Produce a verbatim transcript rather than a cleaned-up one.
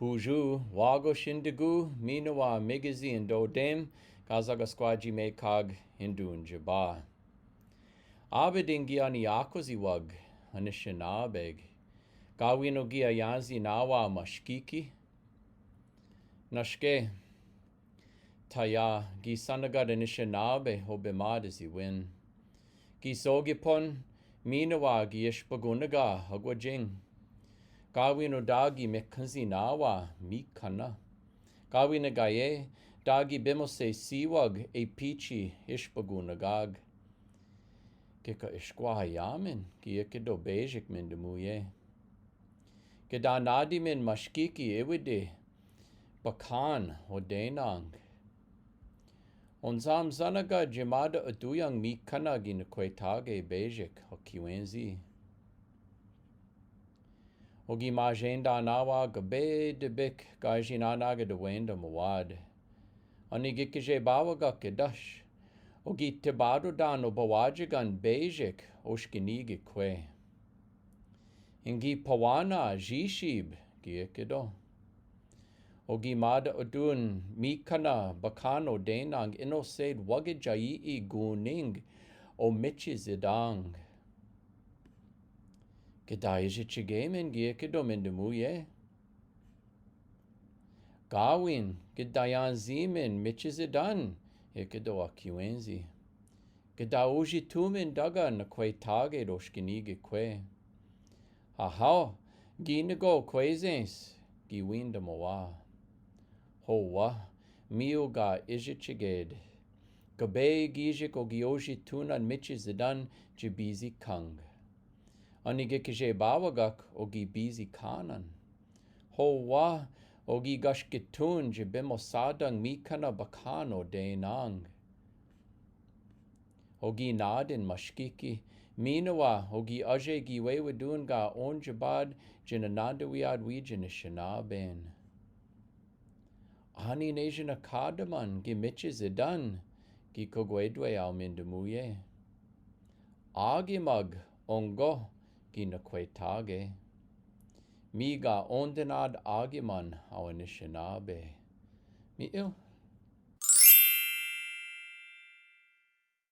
Buju, wago shindigu, minewa, megezi, ndo dem, kazagwa skwaji mekag, indunjeba. Abe dingi ani akozi wag, Anishinaabeg. Gawino gi ayanzi nawa mashkiki. Nashke. Taya, gi sanagad Anishinaabe, ho bemad zi win. Gi sogipon, minewa gi ishbagunaga, hagwajing. Gawino dagi mekanzi nawa, mikana. Gawina gaye, dagi bimose siwag, e pichi, ishbagunagag. Kika ishkwa yamen, gi ikido bejik mindimuye. Kida nadi min mashkiki iwidi, bakan, o denang. Onzam zanaga jimada atuyang mikana gi nakwaytage bejik, o kiwenzi. O gi majenda nawa gabe debik gajinanaga dewenda mawad. Ani gikije bawaga kedash. O gi tebado dan o bawajigan bejik o shkinigi kwe. Ingi pawana jishib gi ikido. O gi mada odun mikana bakano denang ino sed wagijai i guning o michi zidang. Kida iji chigemen gi ikido mindimuye. Gawin, kida yanzimen michi zidan, ikido a kiwenzi. Kida uji tumen daga nakwaytage do shkinigi kwe. Hahao, gi nigo kwezens, gi winda mawa. Howa, miu ga iji chiged. Gabe gijik o gi uji tunan michi zidan jibizi kang. Ani gikije bawagak o gi bizi kanan. Howa, o gi gashkitun jibimo sadang mikana bakano denang. O gi nadin mashkiki, minewa, o gi aje gi wewidun ga onjabad jinananda wiad wijin ishinaben. Ani nejin akadaman gi michi zidan, gi kogwedwe au mindimuye. Agimag ongo gi nakwaytage. Mi ga ondanad agiman au Anishinabe. Mi il